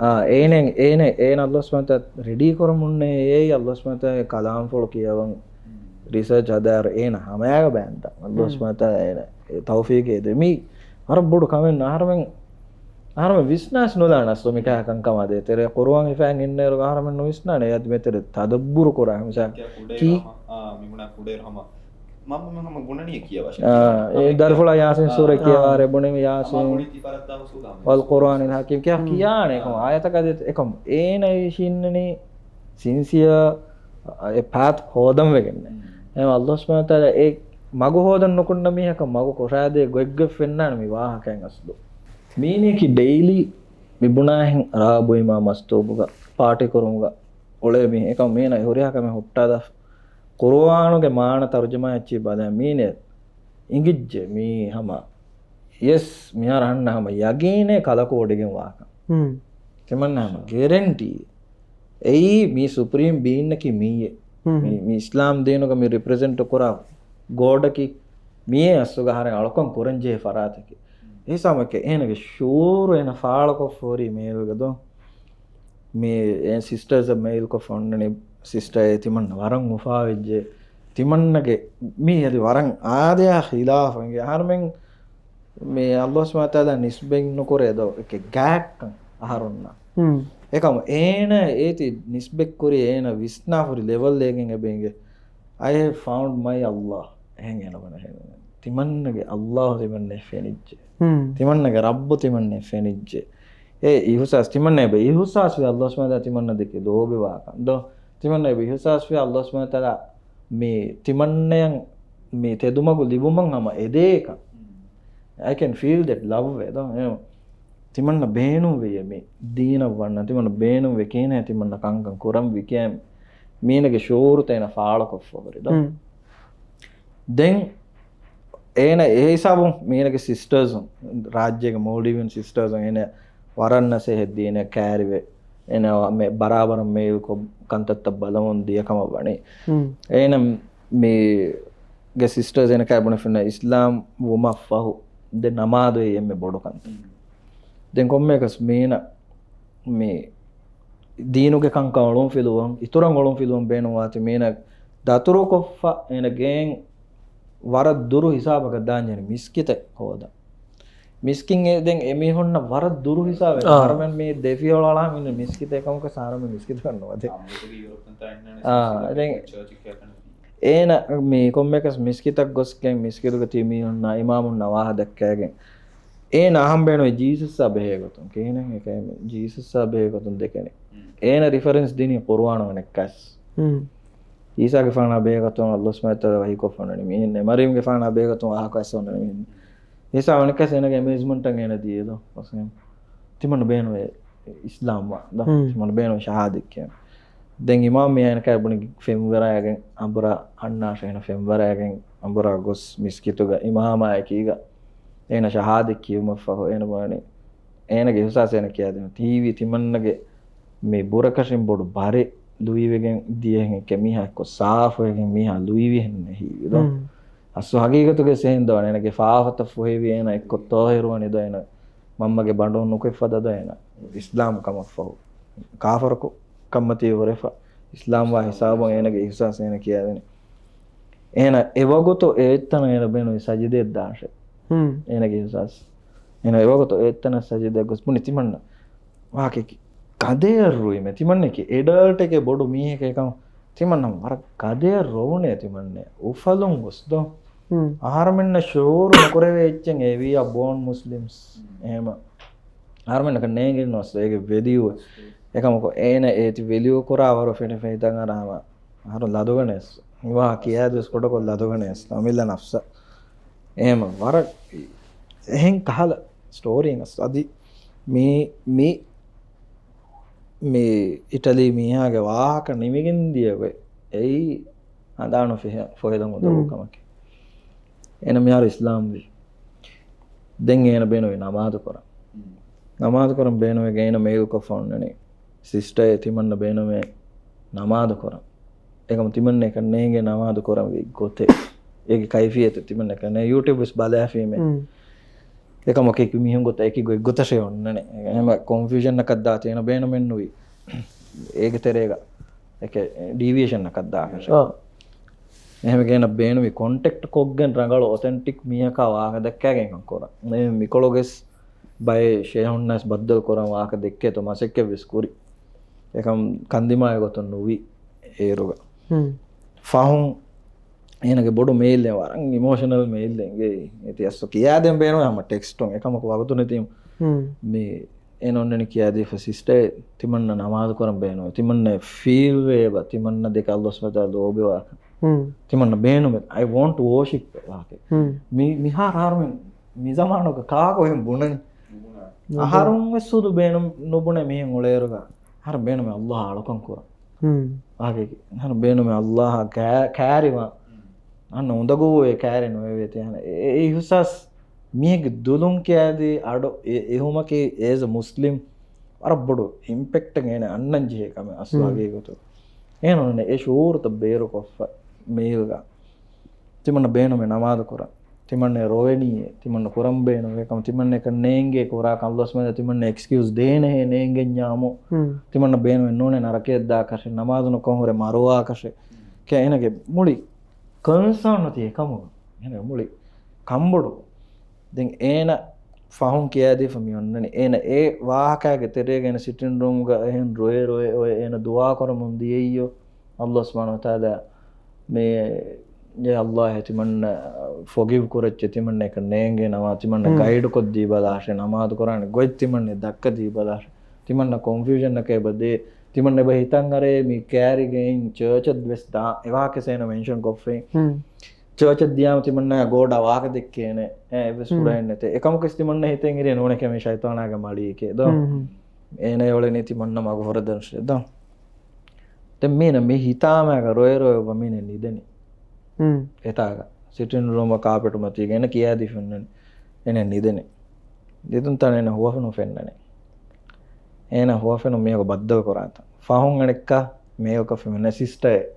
އާ، އޭނެ، އޭނެ، އޭނަ އައްލާހު ސުބްޙާނަހު ވަތަޢާލާ ރެޑީ ކުރަމުންނޭ އޭ އައްލާހު ސުބްޙާނަހު ވަތަޢާލާ ކަލާމްފުޅު ކިޔަވަން ރިސާޗް ހަދާއިރު އޭނަ ހަމަޔަށް ބައިންތަ. އައްލާހު ސުބްޙާނަހު ވަތަޢާލާ އޭނަ ތައުފީޤެއް ދެ. މީ ވަރަށް ބޮޑު ކަމެއް ނަ އަހަރުމެން އަހަރުމެން ވިސްނާސް ނުލާނަސް މިކަހަ ކަންކަމާ ދޭތެރޭ ޤުރުއާން ހިފައިން އިންނައިރު އަހަރުމެން ނުވިސްނާނެ އަދި މެތެރެ ތަދައްބުރު ކުރާ ހަމަ ކި ކުޑޭރު ހަމަ، އާ، މި ބުނާ ކުޑޭރު ހަމަ. މަންމަ ހަމަ ބުނަނީ ކިޔަވަށް. އާ، އެ ދަރިފުޅާ ޔާސީން ސޫރަ ކިޔަވާރެ ބުނެ މި ޔާސީން. ވަލް ޤުރުއާނިލް ޙަކީމް ކިޔާ ކިޔާނެ އެކަމް އާޔަތަކަށް އެކަމް އޭނަ އިށީންނަނީ ސިންސިއާ އެ ޕާތް ހޯދަން ވެގެންނެ. އެހެން އައްލާހު ސުބްޙާނަހު ވަތަޢާލާ އެ މަގު ހޯދަން ނުކުންނަ މީހަކަށް މަގު ކޮށާދޭ ގޮތްގޮތް ފެންނާނެ މި ވާހަކައިން އަސްލު. މީނައަކީ ޑެއިލީ މި ބުނާހެން ރާބޮއިމާ މަސްތޫބުގަ ޕާޓީ ކުރުމުގަ އުޅޭ މީހެއް. އެކަމް މީނަ ހުރިހާ ކަމެއް ހުއްޓާލާފަ. ޤުރުއާނުގެ މާނަ ތަރުޖަމާ އެއްޗި ބަލަ މީނެ އިނގިއްޖެ މީ ހަމަ ޔެސް، މިހާރު އަހަންނަށް ހަމަ ޔަގީނޭ ކަލަކު ވޮޑިގެން ވާކަން. ތިމަންނަ ހަމަ ގެރެންޓީ. އެއީ މީ ސުޕްރީމް ބީންއަކީ މީއޭ. މީ، މީ އިސްލާމް ދީނުގަ މި ރިޕްރެޒެންޓް ކުރާ ގޯޑަކީ މީއޭ އަސްލުގަ އަހަރެން އަޅުކަން ކުރަންޖެހޭ ފަރާތަކީ. އެހިސާބަކީ އޭނަގެ ޝުޢޫރު އޭނަ ފާޅުކޮށްފަ ހުރީ މޭލްގަ ދޯ. މި އެ ސިސްޓަރސް މެއިލްކޮށް ފޮންނަނީ ސިސްޓަރ އޭ ތިމަންނަ ވަރަށް އުފާވެއްޖެ. ތިމަންނަގެ މީ އަދި ވަރަށް އާދަޔާ ޚިލާފަށް އިނގޭ. އަހަރުމެން މި އައްލާހު ސުބްޙާނަހު ވަތަޢާލާ ނިސްބަތް ނުކުރޭ ދޯ އެކެ ގާތްކަން އަހަރުންނަށް. އެކަމަ އޭނަ އޭތި ނިސްބަތްކުރި އޭނަ ވިސްނާފުރި ލެވަލް އޭގެން އެބަ އިނގޭ. I have found my Allah. އެހެން އޭނަ ބަނަ ތިމަންނަގެ އައްލާހު ތިމަންނަ ފެނިއްޖެ. ތިމަންނަގެ ރައްބު ތިމަންނަ ފެނިއްޖެ. އެ އިހުސާސް ތިމަންނަ އެބަ އިހުސާސްވެ ﷲ ސުބްޙާނަހޫ ވަތަޢާލާ ތިމަންނަ ދެކެ ލޯބިވާކަން ދޯ؟ ތިމަންނަ އެބަ އިހުސާސްވެ ﷲ ސުބްޙާނަހޫ ވަތަޢާލާ މި ތިމަންނަޔަށް މި ތެދުމަގު ލިބުމަށް ހަމަ އެދޭކަން. I can feel that love ވޭ ދޯ؟ ތިމަންނަ ބޭނުންވެޔޭ މި ދީނަށް ވަންނަ، ތިމަންނަ ބޭނުންވެ ކިހިނެއް ތިމަންނަ ކަންކަން ކުރަންވީ ކިޔަން މީނަގެ ޝުޢޫރުތައް އޭނަ ފާޅުކޮށްފަ ހުރި ދޯ؟ ދެން އޭނަ އެ ހިސާބުން މީނަގެ ސިސްޓާސް ރާއްޖޭގެ މޯލްޑިވިއަން ސިސްޓާސް އޭނަ ވަރަށް ނަސޭހަތް ދީނެ ކައިރިވެ އޭނަ މެ-، ބަރާބަރަށް މެއިލްކޮށް ކަންތައްތައް ބަލަމުން ދިޔަ ކަމަށް ވަނީ. އޭނަ މީގެ ސިސްޓާސް އޭނަ ކައި ބުނެފިންނަ އިސްލާމް ވުމަށްފަހު ދެ ނަމާދު އެއީ އެންމެ ބޮޑު ކަންތައް. ދެން ކޮންމެއަކަސް މީނަ މި ދީނުގެ ކަންކަން އޮޅުންފިލުވަން، އިތުރަށް އޮޅުންފިލުވަން ބޭނުންވާތީ މީނަ ދަތުރުކޮށްފަ އޭނަ ގެއިން ވަރަށް ދުރު ހިސާބަކަށް ދާންޖެހޭނެ މިސްކިތެއް ހޯދަން. މިސްކިތް އެ ދެން އެމީހުންނަށް ވަރަށް ދުރު ހިސާބެއް. އާ. އަހަރުމެން މި ދެ ފިޔަވަޅަށް މި މިސްކިތެއް ކަމަކަސް އަހަރުމެން މިސްކިތަކަށް ނުވަދޭ. އާ، ދެން އޭނަ މި ކޮންމެއަކަސް މިސްކިތަށް ގޮސްގެން މިސްކިތުގަ ތިބި މީހުންނާ އިމާމުންނާ ވާހަ ދައްކައިގެން އޭނަ އަހަން ބޭނުން ޖީސަސްއާ ބެހޭ ގޮތުން. ކިހިނެއް އެކައި ޖީސަސްއާ ބެހޭ ގޮތުން ދެކެނީ. އޭނަ ރިފަރެންސް ދިނީ ޤުރުއާނު ނެއްކަސް. ޢީސާގެފާނާ ބެހޭ ގޮތުން ﷲ ސުބްޙާނަހޫ ވަތަޢާލާ ވަޙީކޮށްފަ އޮންނަނީ މީހެއް. މަރިޔަމްގެފާނާ ބެހޭ ގޮތުން ވާހަކަ އައްސަ އޮންނަނީ މީހެއް. ޢީސާ ވަނިކަސް އޭނަގެ އެމޭޒްމަންޓަށް އޭނަ ދިޔައޭ ދޯ. ތިމަންނަ ބޭނުވޭ އިސްލާމްވާން ދޯ؟ ތިމަންނަ ބޭނުވޭ ޝަހާދަތް ކިޔަން. ދެން އިމާމް މި އޭނަ ކައި ބުނި ފެންވަރާގެން އަނބުރާ އަންނާށޭ އޭނަ ފެންވަރާގެން އަނބުރާ ގޮސް މިސްކިތުގަ އިމާމާ އެކީގަ އޭނަ ޝަހާދަތް ކިޔުމަށްފަހު އޭނަ ބުނަނީ އޭނަގެ އިހުސާސް އޭނަ ކިޔާދިނު ހީވީ ތިމަންނަގެ މި ބުރަކަށިން ބޮޑު ބަރެއް ލުއިވެގެން ދިޔަހެން އެކެ މީހާ އެއްކޮށް ސާފުވެގެން މީހާ ލުއިވިހެން ހީވި ދޯ. އަސްލު ހަގީގަތުގަ ސެހެން ދޯ އޭނަގެ ފާފަތައް ފުހެވި އޭނަ އެއްކޮށް ތޯހިރުވަނި ދޯ އޭނަ މަންމަގެ ބަނޑުން ނުކުތްފަ ދަދޯ އޭނަ އިސްލާމް ކަމަށްފަހު ކާފަރަކު ކަންމަތީ ހުރެފަ އިސްލާމްވާ ހިސާބުން އޭނަގެ އިހުސާސް އޭނަ ކިޔާދިނި. އޭނަ އެވަގުތު އެއްތަނަށް އޭނަ ބޭނުން ސަޖިދައަށް ދާށޭ. އޭނަގެ އިހުސާސް. އޭނަ އެވަގުތު އެއްތަނަށް ސަޖިދައަށް ގޮސް ބުނި ތިމަންނަ ވާހަކައެކި ގަދަޔަށް ރުއިމޭ. ތިމަންނައެކި އެޑަލްޓެކޭ ބޮޑު މީހެކޭ ކަމަށް ތިމަންނަ ވަރަށް ގަދަޔަށް ރޮވުނޭ ތިމަންނަ އުފަލުން ގޮސް ދޯ. އަހަރުމެންނަށް ޝުޢޫރު ނުކުރެވޭ އެއްޗެއް އެ ވީއާ ބޯން މުސްލިމްސް. އެހެމަ އަހަރުމެންނަކަށް ނޭނގެން ނުވަސް އޭގެ ވެލިއު. އެކަމަކު އޭނަ އޭތި ވެލިއު ކުރާ ވަރު ފެނި ފެހިތަން އަރާމަ އަހަރު ލަދުގަނެސް. މިވާ ކިޔާދިވެސް ކޮޑަކޮށް ލަދުގަނެސް. އަމިއްލަ ނަފްސަށް. އެހެމަ ވަރަށް އެހެން ކަހަލަ ސްޓޯރީން އަސް އަދި މި، މި، މި އިޓަލީ މީހާގެ ވާހަކަ ނިމިގެން ދިޔަ ގޮތް އެއީ ހަނދާނު ފިހެ-، ފޮހެދަމުން ދޮވު ކަމަކީ. އޭނަ މިހާރު އިސްލާމްވީ. ދެން އޭނަ ބޭނުވީ ނަމާދު ކުރަން. ނަމާދު ކުރަން ބޭނުވެގެން އޭނަ މެއިލްކޮށްފަ އޮންނަނީ ސިސްޓަރ ތިމަންނަ ބޭނުމޭ ނަމާދު ކުރަން. އެކަމަ ތިމަންނައަކަށް ނޭނގޭ ނަމާދު ކުރަންވީ ގޮތެއް. އޭގެ ކައިފިއްޔަތު ތިމަންނައަކަށް ނޭނގޭ. ޔޫޓިއުބް ވެސް ބަލާފީމޭ. އެކަމަކު އެކި މީހުން ގޮތަށް އެކި ގޮތްގޮތަށޭ އޮންނަނީ. އެހެމަ ކޮންފިއުޝަންއަކަށް ދާތީ އޭނަ ބޭނުމެއްނުވީ. އޭގެ ތެރޭގަ އެކެ ޑީވިއޭޝަންއަކަށް ދާކަށެއް. އެހެމަ އޭނަ ބޭނުމީ ކޮންޓެކްޓް ކޮށްގެން ރަނގަޅު އޮތެންޓިކް މީހަކާ ވާހަކަ ދައްކާގެން ކަން ކުރަން. މިކޮޅުގެސް ބައެއް ޝޭހުންނަސް ބައްދަލު ކުރަން ވާހަކަ ދެއްކޭތޯ މަސައްކަތްވެސް ކުރި. އެކަމް ކަންދިމާވި ގޮތުން ނުވި އޭރުގަ. ފަހުން އޭނަގެ ބޮޑު މެއިލްއެއް ވަރަށް އިމޯޝަނަލް މެއިލްއެއް އިނގޭ. އޭތި އަސްލު ކިޔާދޭން ބޭނުން ހަމަ ޓެކްސްޓުން. އެކަމަކު ވަގުތު ނެތީމު. މި އޭނަ އޮންނަނީ ކިޔާދީފަ ސިސްޓަރ ތިމަންނަ ނަމާދު ކުރަން ބޭނުން. ތިމަންނަ ފީލްވޭ އެބަ ތިމަންނަ ދެކެ ﷲ ސުބްޙާނަހޫ ވަތަޢާލާ ލޯބިވާކަން. ތިމަންނަ ބޭނުމެއް. I want to worship ވާކެ. މި، މިހާރު އަހަރުމެން މި ޒަމާނުގަ ކާކު އެހެން ބުނަނީ؟ ނުބުނާ. އަހަރުން ވެސް ސުދު ބޭނު، ނުބުނެ މިހެން އުޅޭއިރުގަ އަހަރު ބޭނުމެ ﷲ އަޅުކަން ކުރަން. އާގެ އަހަރު ބޭނުމެ ﷲ ކާ، ކާރިވާ. އަންނަ އުނދަގޫ އެ ކާރި ނުވެވޭތި. އެ، އެ އިހުސާސް މީހެއްގެ ދުލުން ކިޔާދީ އަޑު އެ، އެހުމަކީ އޭޒް އަ މުސްލިމް ވަރަށް ބޮޑު އިމްޕެކްޓެއް އޭނަ އަންނަން ޖެހޭ ކަމެއް އަސްލު ހަގީގަތު. އޭނަ އޮންނަ އެ ޝުޢޫރުތައް ބޭރުކޮށްފަ މީލްގަ. ތިމަންނަ ބޭނުމެ ނަމާދު ކުރަން. ތިމަންނަ ރޮވެނީއޭ. ތިމަންނަ ކުރަން ބޭނުންވޭ ކަމަށް ތިމަންނަ އެކަން ނޭނގޭ ކުރާ ކަން ﷲ ސުބްޙާނަހޫ ވަތަޢާލާ ތިމަންނަ އެކްސްކިއުސް ދޭނެހޭ ނޭނގެންޏާމު. ތިމަންނަ ބޭނުމެއް ނޫނޭ ނަރަކަޔަށް ދާކަށެއް، ނަމާދު ނުކޮށް ހުރެ މަރުވާކަށެއް. ކެ އޭނަގެ މުޅި ކޮންސާން އޮތީ އެކަމުގަ. އޭނަގެ މުޅި ކަންބޮޑު. ދެން އޭނަ ފަހުން ކިޔާދީފަ މި އޮންނަނީ. އޭނަ އެ ވާހަކައިގެ ތެރޭގަ އޭނަ ސިޓިން ރޫމްގަ އެހެން ރޮއެ ރޮއެ އޮވެ އޭނަ ދުޢާ ކުރަމުން ދިޔައީޔޯ ﷲ ސުބްޙާނަހޫ ވަތަޢާލާ މި ޔާ ﷲ ތިމަންނަ ފޮގިވް ކުރައްޗެ، ތިމަންނަ އެކަން ނޭނގޭ ނަމާ، ތިމަންނަ ގައިޑު ކޮށްދީބަލާށޭ، ނަމާދު ކުރާނެ ގޮތް ތިމަންނަ ދައްކަދީބަލާށޭ، ތިމަންނަ ކޮންފިއުޝަން އަކަށް އެބަދޭ، ތިމަންނަ އެބަ ހިތަށް އަރޭ މި ކާރިގައިން ޗާޗަށް ވެސް ދާ އެވާހަކަ ސޭނަ މެންޝަން ކޮށްފައި. ޗާޗަށް ދިޔާމަ ތިމަންނަ ގޯޑާ ވާހަކަ ދެއްކޭނެ އެއްވެސް ހުރަހެއް ނެތޭ. އެކަމަކުސް ތިމަންނަ ހިތެއް އިރޭ ނޫނެކޭ މި ޝައިޠާނާގެ މަޅީކޭ ދޯ. އޭނަ އެއޮޅެނީ ތިމަންނަ މަގު ފުރެދަން ޝޭދޯ. ދެން މީނަ މި ހިތާމައިގަ ރޮއެ ރޮއެ އޮބަ މީނަ ނިދެނީ. އެތާގަ ސިޓިން ރޫމަށް ކާޕެޓު މަތީގަ އޭނަ ކިޔާދީ ފެންނަނީ. އޭނަ ނިދެނީ. ނިދުން ތަން އޭނަ ހުވަފެނު ފެންނަނީ. އޭނަ ހުވަފެނު މީހަކު ބައްދަލު ކުރާތަން. ފަހުން އަނެއްކާ މޭލްކޮށްފި މެނެ ސިސްޓައެއް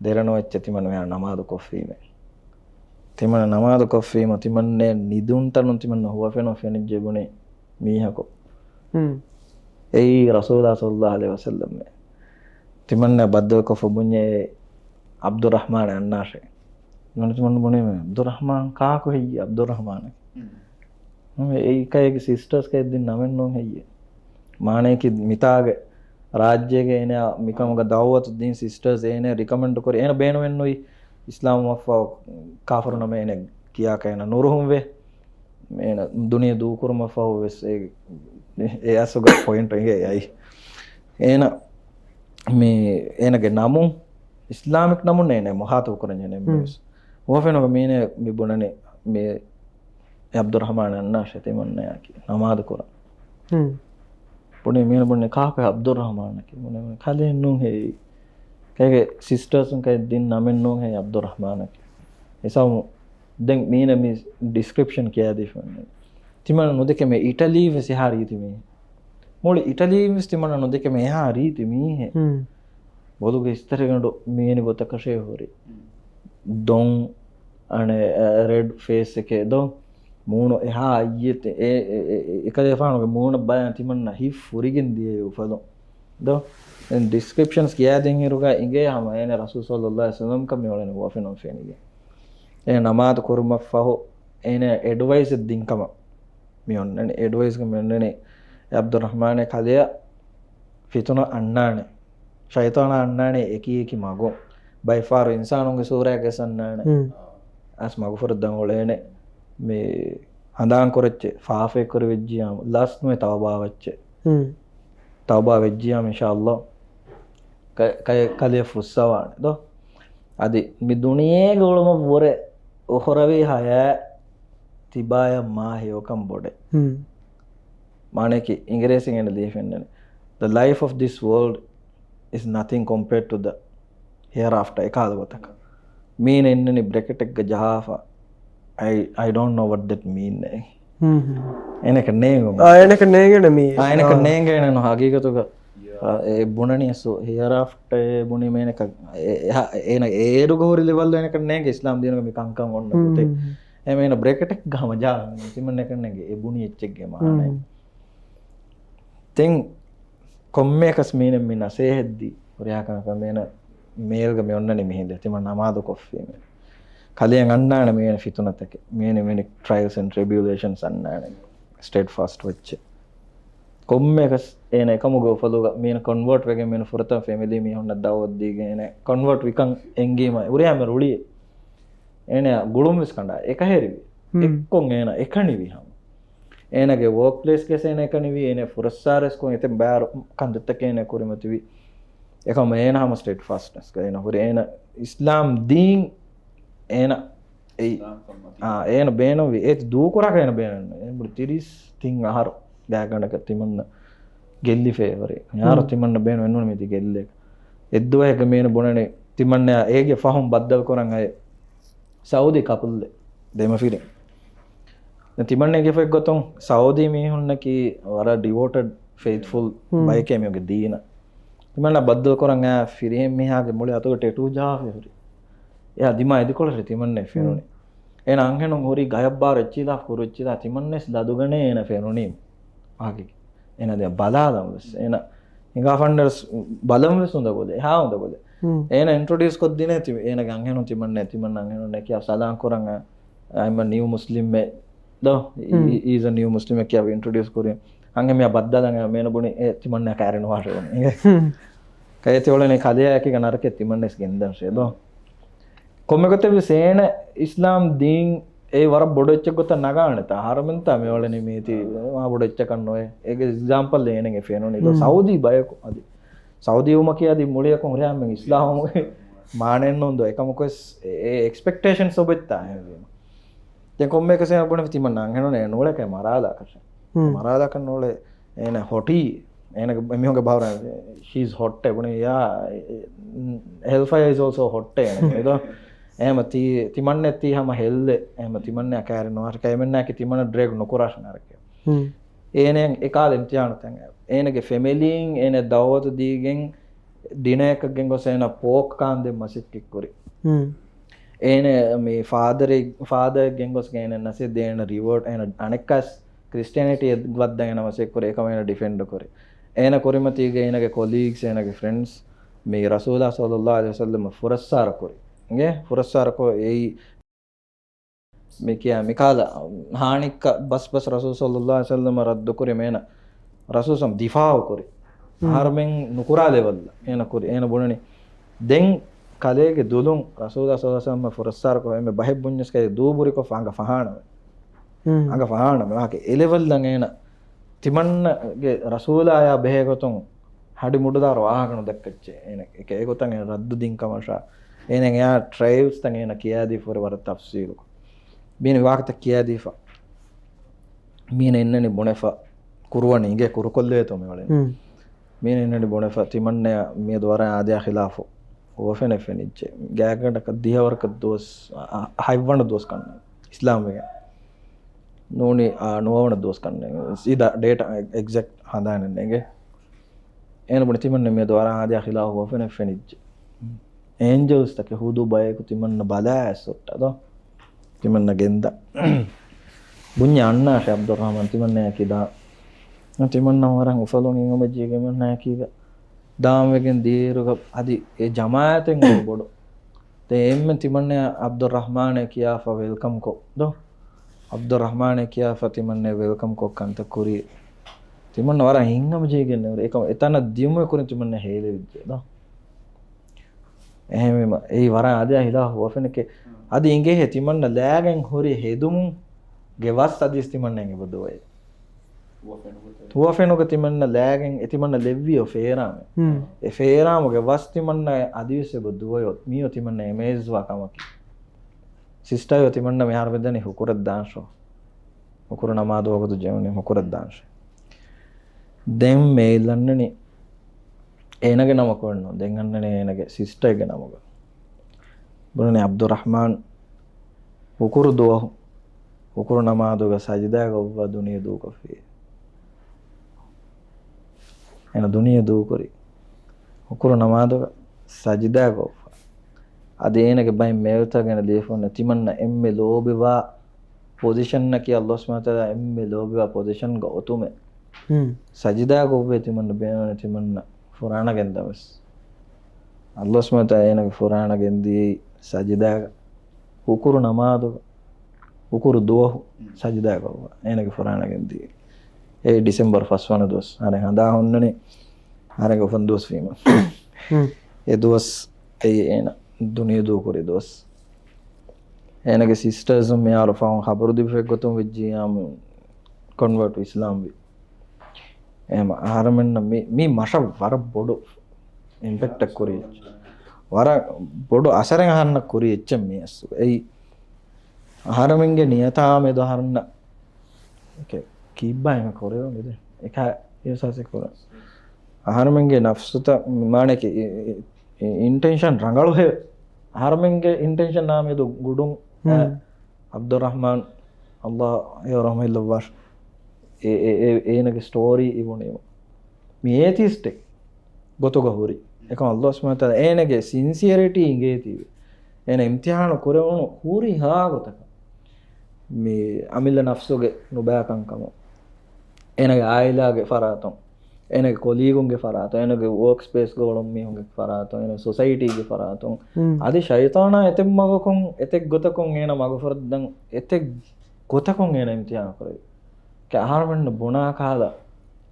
ދެރަނުވެއްޗެ ތިމަން މެ ނަމާދު ކޮށްފީމެ. ތިމަން ނަމާދު ކޮށްފީމަ ތިމަންނެ ނިދުން ތަނުން ތިމަންނަ ހުވަފެނު ފެނިއްޖެ ބުނި މީހަކު. އެއީ ރަސޫލާ ޞައްލައްލާހު ޢަލައިހި ވަސައްލަމް. ތިމަންނަ ބައްދަލުކޮށްފަ ބުންޏޭ ޢަބްދުއްރަޙްމާނެ އަންނާށޭ. ތިމަން ތިމަން ބުނީމެ ޢަބްދުއްރަޙްމާން ކާކު ހެއްޔޭ ޢަބްދުއްރަޙްމާނަކީ؟ އެ އެކައިގެ ސިސްޓަރސް ކައެއް ދިން ނަމެއް ނޫން ހެއްޔޭ؟ މާނަޔަކީ މިތާގެ ރާއްޖޭގެ އޭނަ މިކަމުގަ ދަޢުވަތު ދިން ސިސްޓަރސް އޭނަ ރިކަމެންޑް ކުރި އޭނަ ބޭނުމެއްނުވި އިސްލާމް ވަފާ ކާފަރު ނަމެ އޭނަ ކިޔާކަ އޭނަ ނުރުހުންވެ. އޭނަ ދުނިޔެ ދޫކުރުމަށްފަހު ވެސް އެ، އެ އަސުގަ ޕޮއިންޓް އިނގޭ އައި. އޭނަ މި އޭނަގެ ނަމުން އިސްލާމިކް ނަމުން އޭނަ މުހާތަބު ކުރަން ޖެނެ މީސް. ހުވަފެނުގަ މީނެ މި ބުނަނީ މި އެ ޢަބްދުއްރަޙްމާން އަންނާށޭ ތިމަންނަޔަކީ ނަމާދު ކުރަން. ބުނީ މީނަ ބުނީ ކާކު ޢަބްދުއްރަޙްމާނަކީ؟ ބުނީ ކަލޭ ނޫން ހެއްޔޭ. ކޭގެ ސިސްޓަރސުން ކައެއް ދިން ނަމެއް ނޫން ހެއްޔޭ ޢަބްދުއްރަޙްމާނަކީ. އެސަމު ދެން މީނަ މި ޑިސްކްރިޕްޝަން ކިޔާދީފަ އޮންނަނީ. ތިމަން ނުދެކެމެ އިޓަލީ ވެސް އެހާ ރީތި މީހެއް. މުޅި އިޓަލީ ވެސް ތިމަން ނުދެކެމެ އެހާ ރީތި މީހެއް. ބޮލުގެ އިސްތަށިގަނޑު މީނި ގޮތަކަށޭ ހުރި. ދޮން އަނެ، އެ، ރެޑް ފޭސް އެކޭ ދޯ. މޫނު އެހާ އައްޔެތެ، އެ، އެ، އެ، އެކަލޭފާނުގެ މޫނަށް ބަލަން ތިމަންނަ ހިތް ފުރިގެން ދިޔައީ އުފަލުން. ދޯ. ދެން ޑިސްކްރިޕްޝަންސް ކިޔާދިން އިރުގަ އިނގޭ ހަމަ އޭނަ ރަސޫލު ޞައްލައްލާހު ޢަލައިހި ވަސައްލަމް ކަމި އޮޅެން ހުވަފެނުން ފެނިގެން. އޭނަ ނަމާދު ކުރުމަށްފަހު އޭނަ އެޑްވައިސް ދިން ކަމަށް މި އޮންނަނީ. އެޑްވައިސްގަ މި އޮންނަނީ އެ ޢަބްދުއްރަޙްމާނެ ކަލެޔަށް ފިތުނަ އަންނާނެ. ޝައިޠާނާ އަންނާނެ އެކި އެކި މަގުން. ބައެއް ފަހަރު އިންސާނުންގެ ސޫރައިގަ ވެސް އަންނާނެ. އަސް މަގުފުރައްދަން އުޅޭނެ. މި ހަނދާން ކުރައްޗެ ފާފައެއް ކުރި ވެއްޖިޔާމު ލަސް ނުވެ ތައުބާ ވައްޗެ. ތައުބާ ވެއްޖިޔާމު އިންޝާﷲ ކަ-، ކަ-، ކަލެޔަށް ފުއްސަވާނެ ދޯ. އަދި މި ދުނިޔޭގަ އުޅުމަށްވުރެ އުޚްރަވީ ޙަޔާތް ތިބާޔަށް މާ ހެޔޮކަން ބޮޑެއް. މާނަޔަކީ އިނގިރޭސިން އޭނަ ލިޔެފެންނަނީ، The life of this world is nothing compared to the hereafter. އެކަހަލަ ގޮތަކަށް. މީނަ އިންނަނީ ބްރެކެޓެއްގަ ޖަހާފަ. I, I don't know what that mean. އޭނަކަށް ނޭނގުން. އާ، އޭނަކަށް ނޭނގޭނެ މީ. އާ، އޭނަކަށް ނޭނގޭނެ ހަގީގަތުގަ. އާ، އެ ބުނަނީ ސޯ ހިއަރ އާފްޓަ ބުނީ މޭނަކަށް އޭރުގަ ހުރި ލެވަލް އޭނަކަށް ނޭނގެ އިސްލާމް ދީނުގަ މި ކަންކަން އޮންނަ ގޮތެއް. އެމޭނަ ބްރެކެޓެއްގަ ހަމަ ޖާ ތިމަންނަކަށް ނޭނގެ އެ ބުނި އެއްޗެއްގެ މާނައެއް. ދެން ކޮންމެއަކަސް މީނަ މި ނަސޭހަތްދީ ހުރިހާ ކަމަކަށް މޭނަ މޭލްގަ މި އޮންނަނީ މިހިނދެ ތިމަން ނަމާދު ކޮށްފީމެ. ކަލެޔަށް އަންނާނެ މީނަ ފިތުނަތަކެއް. މީނަ މިނި ޓްރައިލްސް އެންޑް ޓްރިބިއުލޭޝަންސް އަންނާނެ. ސްޓެޑް ފާސްޓް ވެއްޗެ. ކޮންމެއަކަސް އޭނަ އެކަމުގެ އުފަލުގަ މީނަ ކޮންވާޓް ވެގެން މީނަ ފުރަތަމަ ފެމިލީ މީހުންނަށް ދައުވަތު ދީގެން އޭނަ ކޮންވާޓް ވިކަން އެނގީމަ އުރިހާ މެ ރުޅިއެ. އޭނަ ގުޅުން ވެސް ކަނޑާ އެކަހެރިވި. އެއްކޮން އޭނަ އެކަނިވި ހަމަ. އޭނަގެ ވޯކް ޕްލޭސްގެސް އޭނަ އެކަނިވި، އޭނަ ފުރައްސާރަސްކޮށް އެތެއް ބާރު ކަންތައްތަކެއް އޭނަ ކުރިމަތިވި. އެކަމަ އޭނަ ހަމަ ސްޓެޑް ފާސްޓްނަސްގަ އޭނަ ހުރި އޭނަ އިސްލާމް ދީން އޭނަ އެއީ، އާ، އޭނަ ބޭނުންވި އޭތި ދޫކުރާކަށް އޭނަ ބޭނުން. އޭނަ ތިރީސް ތިން އަހަރު ގާތްގަނޑަކަށް ތިމަންނަ ގެއްލިފައި ހުރި. ޔާރު ތިމަންނަ ބޭނުން ނޫން މިދި ގެއްލޭ. އެއްދުވަހެއްގަ މީނަ ބުނަނީ ތިމަންނަ އޭގެ ފަހުން ބައްދަލު ކުރަން އައި ސައުދީ ކަޕުލް ދެމަފިރިން. ދެން ތިމަންނަގެ ފޮތް ގޮތުން ސައުދީ މީހުންނަކީ ވަރަށް ޑިވޯޓެޑް ފެއިތްފުލް ބައެކޭ މީހުންގެ ދީނަށް. ތިމަންނަ ބައްދަލު ކުރަން އައި ފިރިހެން މީހާގެ މުޅި އަތުގަ ޓެޓޫ ޖަހާފަ ހުރި. އެހާ ދިމާ އިދިކޮޅަށް ތިމަންނަ ފެނުނީ. އޭނަ އަންހެނުން ހުރީ ގަޔަށް ބާރު އެއްޗިލާ ކުރު އެއްޗިލާ ތިމަންނަސް ލަދުގަނޭ އޭނަ ފެނުނީ. އާގެ. އޭނަ ދެ ބަލާލަން ވެސް. އޭނަ ހިނގާފަންނަރަސް ބަލަން ވެސް އުނދަގުލެ. އެހާ އުނދަގުލެ. އޭނަ އިންޓްރޮޑިއުސް ކޮށްދިނޭ ތި-، އޭނަގެ އަންހެނުން ތިމަންނަ، ތިމަންނަ އަންހެނުން ނެކިޔާ ސަލާން ކުރަން އަ، I'm a new Muslim މެ. ދޯ، އީޒް އަ ނިއު މުސްލިމް ކިޔާ އިންޓްރޮޑިއުސް ކުރި. ހަނގެ މިޔާ ބައްދަލަން މޭނަ ބުނި އެ ތިމަންނަ ކާރިނުވާށެވުނީ. ކަޔެތި އޮޅެނީ ކަލެޔާ އެކިގަ ނަރަކެ ތިމަންނެސް ގެންދަން ޝޭ ދޯ. ކޮންމެ ގޮތެއް ވެސް އޭނަ އިސްލާމް ދީން އެ ވަރަށް ބޮޑު އެއްޗެއް ގޮތަށް ނަގާނެތާ. އަހަރުމެންތާ މިއުޅެނީ މީތި މާ ބޮޑު އެއްޗަކަށް ނުވޭ. އޭގެ އެގްޒާމްޕަލް އޭނަގެ ފެނުނީ. ދޯ ސައުދީ ބަޔަކު އަދި ސައުދީ ވުމަކީ އަދި މުޅިއަކުން ހުރިހާ މީހުން އިސްލާމުގެ މާނައެއްނޫން ދޯ. އެކަމަކުވެސް އެ އެކްސްޕެކްޓޭޝަންސް އޮބެއްތާ އެހެންވީމަ. ދެން ކޮންމެއަކަސް އޭނަ ބުނެފި ތިމަންނަ އަންހެނުން އެ ނޫޅެކޭ މަރާލާކަށެއް. މަރާލާކަށް ނޫޅެ އޭނަ ހޮޓީ. އޭނަގެ މީހުންގެ ބަހުރަ ޝީޒް ހޮޓް އެ ބުނި ޔާ ހެލްފަޔާ އިޒް އޯލްސޯ ހޮޓް އޭނަ ދޯ. އެހެމަ ތީ ތިމަންނެ ތީ ހަމަ ހެއްލެ. އެހެމަ ތިމަންނެ ކައިރި ނުވާށި ކައިމެންނާކި ތިމަންނަ ޑްރެގް ނުކުރާށި ނަރަކެ. އޭނަ އެކާލ އިމްތިހާނު ތަން އޭނަގެ ފެމިލީން އޭނަ ދައުވަތު ދީގެން ޑިނައަކަށް ގެންގޮސް އޭނަ ޕޯކް ކާންދެން މަސައްކަތް ކުރި. އޭނަ މި ފާދަރެއް ފާދައަށް ގެންގޮސް އޭނަ ނަސޭ ދޭނަ ރިވޯޑް އޭނަ އަނެއްކާސް ކްރިސްޓިއަނިޓީ ވައްދަ އޭނަ މަސައްކަތް ކުރި އެކަމަ އޭނަ ޑިފެންޑް ކުރި. އޭނަ ކުރިމަތީގެ އޭނަގެ ކޮލީގްސް އޭނަގެ ފްރެންޑްސް މި ރަސޫލާ ޞައްލައްލާހު ޢަލައިހި ވަސައްލަމަ ފުރައްސާރަ ކުރި. އިނގޭ ފުރައްސާރަ ކޮށް އެއީ މި ކިޔާ މިކާލަ ހާނިއްކަ ބަސް ބަސް ރަސޫލު ޞައްލައްލާހު ޢަލައިހި ވަސައްލަމަ ރައްދުކުރި މޭނަ ރަސޫލު ސަމް ދިފާޢު ކުރި. އަހަރުމެން ނުކުރާ ލެވަލް އޭނަ ކުރި. އޭނަ ބުނަނީ ދެން ކަލޭގެ ދުލުން ރަސޫލާ ޞައްލައްލާހު ޢަލައިހި ވަސައްލަމަ ފުރައްސާރަކޮށް އެންމެ ބަހެއް ބުންޏަސް ކަލޭ ދޫ ބުރިކޮށް އަނގަ ފަހާނަމެ. އަނގަ ފަހާނަމެ. ވާހަކަ އެލެވަލްލަން އޭނަ ތިމަންނަގެ ރަސޫލާޔާ ބެހޭގޮތުން ހަޑި މުޑުދާރު ވާހަކަ ނުދައްކައްޗޭ. އޭނަ އެކަ އެގޮތަށް އޭނަ ރައްދު ދިން ކަމަށާ އޭނަ އެއާ ޓްރައިލްސްތައް އޭނަ ކިޔާދީފަ ހުރެ ވަރަށް ތަފްސީލުކޮށް. މީނަ ވާހަކަތައް ކިޔާދީފަ. މީނަ އިންނަނީ ބުނެފަ ކުރުވަނީ އިނގޭ ކުރުކޮށްލޭތޯ މި އުޅެނީ. މީނަ އިންނަނީ ބުނެފަ ތިމަންނަޔަށް މިއަދު ވަރަށް އާދަޔާ ޚިލާފު ހުވަފެނެއް ފެނިއްޖެ. ގާތްގަނޑަކަށް ދިހަވަރަކަށް ދުވަސް އަ، އަ، ހަތްވަނަ ދުވަސް ކަންނޭނގެ އިސްލާމްވެގެން. ނޫނީ އާ، ނުވަވަނަ ދުވަސް ކަންނޭނގެ. ސީދާ ޑޭޓާ އެ، އެގްޒެކްޓް ހަނދާނެއް ނޭނގެ. އޭނަ ބުނި ތިމަންނަ މިއަދު ވަރަށް އާދަޔާ ޚިލާފު ހުވަފެނެއް ފެނިއްޖެ. އޭންޖަލްސްތަކެއް ހުދު ބަޔަކު ތިމަންނަ ބަލާ އެއްސޮއްޓަ ދޯ. ތިމަންނަ ގެންދަ. ބުންޏަ އަންނާށެ ޢަބްދުއްރަޙްމާން ތިމަންނަޔަކީ ދާ. ތިމަންނަ ވަރަށް އުފަލުން އިނގުމެއްޖީގެ ތިމަންނަޔަކީގަ ދާންވެގެން ދިޔައިރުގަ އަދި އެ ޖަމާޢަތެއް ބޮޑު. ދެ އެންމެން ތިމަންނަޔަށް ޢަބްދުއްރަޙްމާނޭ ކިޔާފަ ވެލްކަމް ކޮށް ދޯ. ޢަބްދުއްރަޙްމާނޭ ކިޔާފަ ތިމަންނަ ވެލްކަމް ކޮށް ކަންތައް ކުރީ. ތިމަންނަ ވަރަށް ހިތްހަމަޖެހިގެން ނެވުރި. އެކަމަ އެތަނަށް ދިޔުމުގެ ކުރިން ތިމަންނަ ހޭލެވިއްޖެ ދޯ. އެހެންވީމަ އެއީ ވަރަށް އާދަޔާ ޚިލާފު ހުވަފެނެކޭ. އަދި އިނގޭހޭ ތިމަންނަ ލާގެން ހުރި ހެދުމުން ގެ ވަސް އަދިސް ތިމަންނަ އެބަ ދުވައޭ. ހުވަފެނުގަ ތިމަންނަ ލާގެން އެ ތިމަންނަ ލެއްވިޔޯ ފޭރާމެ. އެ ފޭރާމުގެ ވަސް ތިމަންނަ އަދިވެސް އެބަ ދުވަޔޯ މީޔޯ ތިމަންނަ އެމޭޒްވާ ކަމަކީ. ސިސްޓަރޔޯ ތިމަންނަ މިހާރު މިދަނީ ހުކުރަށް ދާންށޯ. ހުކުރު ނަމާދު ވަގުތު ޖެހުނީ ހުކުރަށް ދާންށޭ. ދެން މޭލް އަންނަނީ އޭނަގެ ނަމަކު ނޫން. ދެން އަންނަނީ އޭނަގެ ސިސްޓަރގެ ނަމުގަ. ބުނަނީ ޢަބްދުއްރަޙްމާން ހުކުރު ދުވަހު ހުކުރު ނަމާދުގަ ސަޖިދާގަ އޮއްވާ ދުނިޔެ ދޫކޮށްފި. އޭނަ ދުނިޔެ ދޫކުރި. ހުކުރު ނަމާދުގަ ސަޖިދާގަ އޮއްވާ. އަދި އޭނަގެ ބައިން މޭލްތައް ގެނެ ލިޔެފަ އޮންނަ ތިމަންނަ އެންމެ ލޯބިވާ ޕޮޒިޝަންއަކީ ﷲ ސުބްޙާނަހޫ ވަތަޢާލާ އެންމެ ލޯބިވާ ޕޮޒިޝަންގަ އޮތުމެއް. ސަޖިދާގަ އޮއްވޭ ތިމަންނަ ބޭނުން ތިމަންނަ ފުރާނަ ގެންދަވެސް. ﷲ ސުބްޙާނަހޫ ވަތަޢާލާ އޭނަގެ ފުރާނަ ގެންދިޔައީ ސަޖިދާގަ. ހުކުރު ނަމާދުގަ. ހުކުރު ދުވަހު ސަޖިދާގަ އޮއްވާ. އޭނަގެ ފުރާނަ ގެންދިޔައީ. އެ ޑިސެމްބަރު ފަސްވަނަ ދުވަސް. އަނެއް ހަނދާ ހުންނަނީ. އަނެއް އުފަން ދުވަސް ވީމަ. އެ ދުވަސް އެއީ އޭނަ ދުނިޔެ ދޫކުރި ދުވަސް. އޭނަގެ ސިސްޓަރސް މިހާރު ފަހުން ޚަބަރު ދީފައި ގޮތުން ވެއްޖިއްޔާމު ކޮންވާޓް އިސްލާމްވި. އެހެމަ އަހަރަމެންނަށް މި، މި މަށަށް ވަރަށް ބޮޑު އިމްޕެކްޓެއް ކުރި އެއްޗެއް. ވަރަށް ބޮޑު އަސަރެއް އަހަރެންނަށް ކުރި އެއްޗެއް މި އަސް. އެއީ އަހަރަމެންގެ ނިޔަތާ މެދު އަހަރެންނަށް ކި، ކީއްބާ އެމެ ކުރެވެން އެދެ. އެކަ އިހުސާސެއް ކުރަން. އަހަރަމެންގެ ނަފްސުތައް މާނައެކެ އި، އި، އި، އިންޓެންޝަން ރަނގަޅު ހެވެ. އަހަރަމެންގެ އިންޓެންޝަން އާ މެދު ގުޑުން. އެ، ޢަބްދުއްރަޙްމާން، ﷲ އެޔަށް ރަޙްމަތްލައްވާށި. އެ، އެ، އެ، އޭނަގެ ސްޓޯރީ އިވުނީމަ. މި އޭތީސްޓެއް ގޮތުގަ ހުރި. އެކަމަ ﷲ ސުބްޙާނަހޫ ވަތަޢާލާ އޭނަގެ ސިންސިއަރިޓީ އިނގޭތީވެ. އޭނަ އިމްތިޙާނު ކުރެވުނު ހުރިހާ ގޮތަކަށް. މި އަމިއްލަ ނަފްސުގެ ނުބައިކަންކަމުން، އޭނަގެ އާއިލާގެ ފަރާތުން، އޭނަގެ ކޮލީގުންގެ ފަރާތުން، އޭނަގެ ވޯކް ސްޕޭސްގަ އުޅުނު މީހުންގެ ފަރާތުން، އޭނަގެ ސޮސައިޓީގެ ފަރާތުން، އަދި ޝައިޠާނާ އެތެއް މަގަކުން، އެތެއް ގޮތަކުން އޭނަ މަގުފުރައްދަން، އެތެއް ގޮތަކުން އޭނަ އިމްތިޙާނު ކުރެވި. އަހަރުމެންނަށް ބުނާ ކަހަލަ،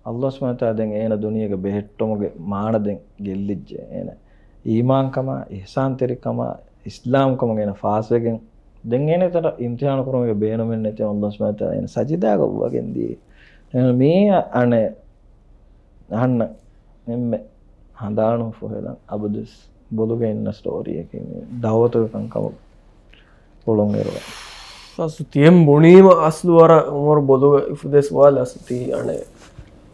ﷲ ސުބްޙާނަހޫ ވަތަޢާލާ ދެން އޭނަ ދުނިޔޭގަ ބެހެއްޓުމުގެ މާނަ ދެން ގެއްލިއްޖެ. އޭނަ އީމާންކަމާ، އިޙްސާންތެރިކަމާ، އިސްލާމްކަމުގެ އޭނަ ފާސްވެގެން، ދެން އޭނަ ތަރަ އިމްތިހާނު ކުރުމުގެ ބޭނުމެއް ނެތި، އަލްލާހު ސުބްޙާނަހު ވަތަޢާލާ އޭނަ ސަޖިދާގަ ވަގެން ދިޔަ. އެހެން މީ އަނެއް އަހަންނަށް އެންމެ ހަނދާނުން ފުހެލަން އަބަދުވެސް ބޮލުގަ އިންނަ ސްޓޯރީއެކޭ މީ ދައުވަތުގެ ކަންކަމަށް އުޅުން އިރުވެ. އަސްލު ތިއެން ބުނީމަ އަސްލު ވަރަށް އުމަރު ބޮލުގަ އިފުދޭ ސުވާލެއް އަސްލު ތީ އަނެއް.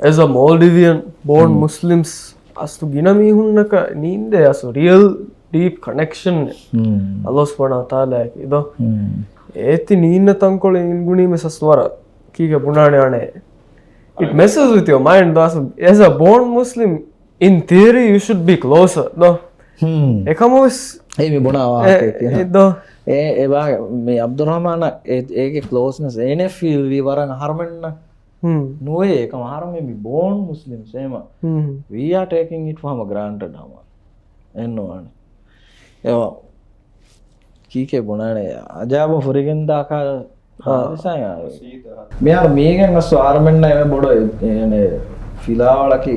As a Maldivian born މުސްލިމްސް އަސްލު ގިނަ މީހުންނަކަށް ނީނދޭ އަސްލު ރިއަލް ޑީޕް ކަނެކްޝަން އަލްލާހު ސުބްޙާނަހު ވަތަޢާލާއަކީ ދޯ. އޭތި ނީންނަ ތަންކޮޅެއް އިންގުނީމެސް އަސްލު ވަރަށް ކީކޭ ބުނާނެ އަނެއް. It messes with your mind ދޯ އަސްލު. As a born Muslim, in theory, you should be closer ދޯ. އެކަމަށް ވެސް އެ މި ބުނާ ވާހަކައެކޭ. އެ ދޯ. އެ އެ ވާ-، މި އަބްދުއްރަޙްމާނަށް އެ އޭގެ ކްލޯސްނަސް އޭނެ ފީލް ވީ ވަރަށް އަހަރުމެންނަށް ނުވޭ. އެކަމަށް އަހަރުމެން މި ބޯން މުސްލިމްސް އެމަ. We are taking it for granted ހަމަ. އެއްނުވާނެ. އެވަ ކީކޭ ބުނާނެ އަޖާބު ފުރިގެންދާކާ ހާދިސާ. މިހާރު މީގެން އަސް އަހަރުމެންނަށް އެންމެ ބޮޑު އެ-، އެ-، އެ-، ފިލާވަޅަކީ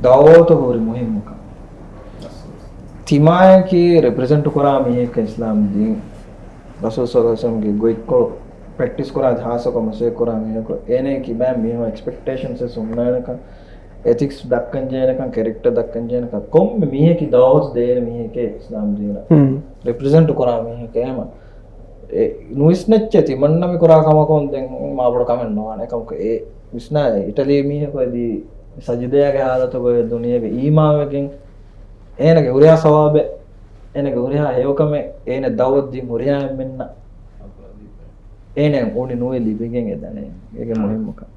ދައުވަތުގަ ހުރި މުހިއްމުކަން. ތިމާޔަކީ ރެޕްރެޒެންޓް ކުރާ މީހެއްކަން އިސްލާމް ދީން ރަސޫލު ޞައްލަﷲު ޢަލައިހި ވަސައްލަމްގެ ގޮތްކޮޅު ޕްރެކްޓިސް ކުރާ ހާއްސަކޮށް މަސައްކަތް ކުރާ މީހަކު އޭނައަކީ ބައެއް މީހުން އެކްސްޕެކްޓޭޝަންސް ވެސް ހުންނާނެކަން، އެތިކްސް ދައްކަން ޖެހޭނެކަން، ކެރެކްޓަ ދައްކަން ޖެހޭނެކަން، ކޮންމެ މީހަކީ ދައުވަތު ދޭނެ މީހެކޭ އިސްލާމް ދީނަށް ރެޕްރެޒެންޓް ކުރާ މީހެކޭ އެމަ. އެ ނުވިސްނެއްޗޭ ތިމަންނަ މި ކުރާ ކަމަކުން ދެން މާ ބޮޑު ކަމެއް ނުވާނެ. އެކަމަކު އެ ވިސްނާ އިޓަލީ މީހަކު އެދީ ސަޖިދަޔާގެ ހާލަތުގައި ދުނިޔޭގެ އީމާންވެގެން އޭނަގެ ހުރިހާ ސަވާބެއް، އޭނަގެ ހުރިހާ ހެޔޮކަމެއް، އޭނަ ދައުވަތު ދިން ހުރިހާ އެންމެންނަށް އޭނަ އުނި ނުވެ ލިބިގެން އެދަނީ. އޭގެ މުހިއްމުކަން.